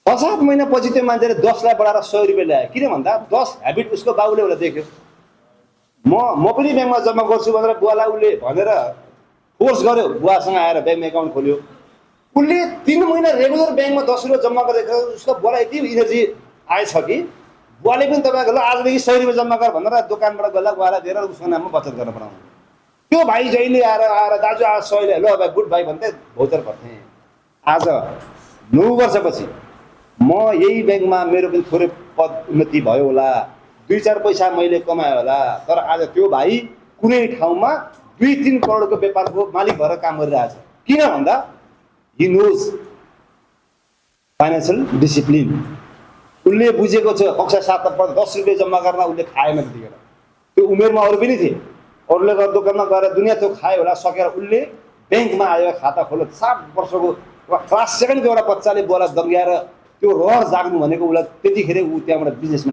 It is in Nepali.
6-7 महिनापछि त्यो मान्छेले 10 लाई बढाएर 100 रुपियाँ ल्यायो। किन भन्दा 10 ह्याबिट उसको बाबुले उसलाई देख्यो। म पनि ब्याङ्कमा जम्मा गर्छु भनेर बुवालाई उसले भनेर फोर्स गर्यो। बुवासँग आएर ब्याङ्क एकाउन्ट खोल्यो। उसले 3 महिना रेगुलर ब्याङ्कमा 10 रुपियाँ जम्मा गरेर उसको बुवालाई यति इनर्जी आएछ कि बुवाले पनि तपाईँको ल आजदेखि 100 रुपियाँ जम्मा गर भनेर दोकानबाट गएर बुवालाई दिएर उसको नाममा बचत गर्न बनाउनु। त्यो भाइ जहिले आएर दाजु आज 100 ल्यायो, ल भाइ गुड भाइ भन्दै भौतर पर्थेँ। आज 9 वर्षपछि म यही ब्याङ्कमा मेरो पनि थोरै पद उन्नति भयो होला, 2-4 पैसा मैले कमाएँ होला, तर आज त्यो भाइ कुनै ठाउँमा 2-3 करोडको व्यापारको मालिक भएर काम गरिरहेछ। किन भन्दा हि नोज फाइनेन्सियल डिसिप्लिन। उसले बुझेको छ कक्षा 7 मा 10 रुपियाँ जम्मा गर्न उसले खाएन त्यतिखेर। त्यो उमेरमा अरू पनि थिए, अरूले गएर दोकानमा गएर दुनियाँ त्यो खायो होला सकेर उसले ब्याङ्कमा आयो, खाता खोल्यो। 7 वर्षको क्लास 2 को एउटा बच्चाले बुवालाई दङ्ग्याएर त्यो रहर जाग्नु भनेको उसलाई त्यतिखेर ऊ त्यहाँबाट बिजनेसमा